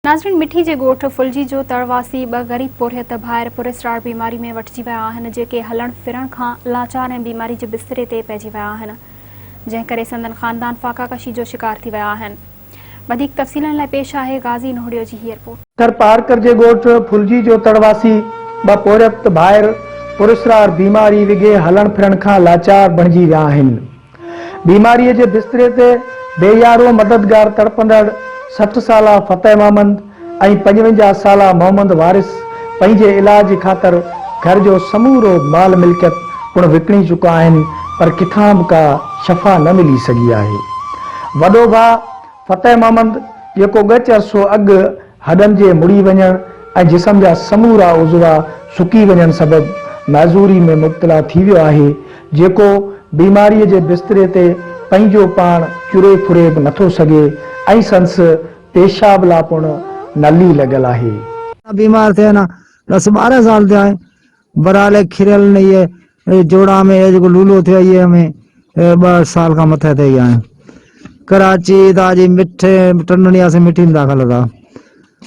ناظرين مٺي جي ڳوٺ ڦلجي جو تڙ واسي ٻه غريب پورهيت ڀائر پراسرار بيماري ۾ وٺجي ويا آهن جيڪي هلڻ ڦرڻ کان لاچار ۽ بيماري جي بستري تي پئجي ويا آهن جنهن ڪري سندن خاندان فاقا ڪشي جو شڪار ٿي ويا آهن وڌيڪ تفصيلن لاء پيش آهي غازي نهڙيو جي هي رپورٽ. ٿرپارڪر جي ڳوٺ ڦلجي جو تڙ واسي ٻه پورهيت ڀائر پراسرار بيماري وگهي هلڻ ڦرڻ کان لاچار بڻجي ويا آهن. بيماريء جي بستري تي بي يارو مددگار تڙپندڙ 60 سالا فتح محمد ۽ 55 سالا محمد وارث پنهنجي علاج خاطر گهر جو سمورو مال ملڪيت پڻ وڪڻي چڪا آهن پر ڪٿان به ڪا شفا نه ملي سگهي آهي. وڏو ڀاء فتح محمد جيڪو ڳچ عرصو اڳ هڏن جي مڙي وڃڻ ۽ جسم جا سمورا عضوا سڪي وڃڻ سبب معذوري ۾ مبتلا ٿي ويو آهي، جيڪو بيماريء جي بستري تي پنهنجو پاڻ چري ڦري به نٿو سگهي ۽ سندس پيشاب لا پڻ نلي لڳل آهي. بيمار ٿيا نه ڏس 12 سال ٿيا آهن برحال کريل نه اهي جوڙا ۾ اهي جيڪو لولو ٿيو اهي ۾ ٻه سال کان مٿي ٿي ويا آهن ڪراچي تا جي مٺي ٽنڊڻي آسي مٺي ۾ داخل هتا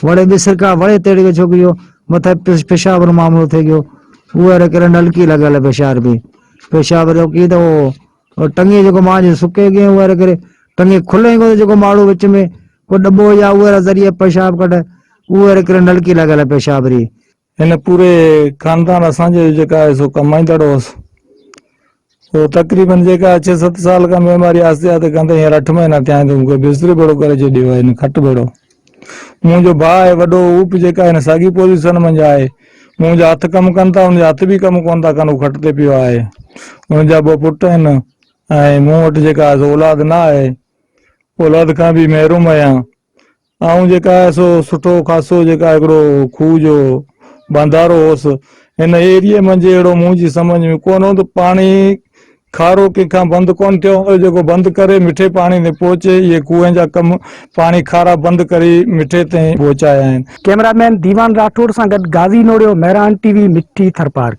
وڙي ٻسرڪا وڙي تيڙي گيو ڇوڪري جو مٿي پيشاب رو معاملو ٿي گيو اهي ري ڪري نلڪي لڳل پيشاب به پيشاب روڪي ته اهو ٽنگي جيڪو مان جي سڪي گيو اهي ري ڪري ٽنگي کلي گيو جيڪو ماڙو وچ ۾ ڪو ڏٻو يا اهي را ذريعي پيشاب ڪڍ اهي ري ڪري نلڪي لڳل پيشاب ري هن پوري خاندان اسان جو جيڪا آهي سو ڪمائيندڙ هوس. هو تقريبن جيڪا ڇهه ست سال کان بيماري آهستي آهستي ڪندي هينئر اٺ مهينا ٿيا آهن ته مون کي بستري ڀيڙو ڪري ڇڏيو آهي هن کٽ ڀيڙو. منهنجو ڀاء آهي وڏو هو به جيڪا هن ساڳي پوزيشن منجهه آهي. منهنجا هٿ ڪم ڪن ٿا هن جا هٿ به ڪم ڪونه ٿا ڪن هو کٽ تي پيو آهي. هن جا ٻه پٽ آهن ۽ مون وٽ جيڪا آهي سو اولاد نه آهي. اولاد کان به محروم آهيان. آئون جيڪا آهي سو سٺو خاصو جيڪا هڪڙو کوهه جو بندارو هوس. هن ايريي منجهه اهڙو منهنجي سمجهه ۾ ڪونه هو ته پاڻي کارو ڪنهن کان بند ڪونه ٿيو هوندو جيڪو بند ڪري مٺي پاڻي تائين پهچي. اهي کوهن جا ڪم پاڻي کارا بند ڪري مٺي تائين پهچايا آهن. ڪئميرا مين ديوان راٺوڙ سان گڏ غازي نوڙيو، مهراڻ ٽي وي، مٺي، ٿرپارڪر.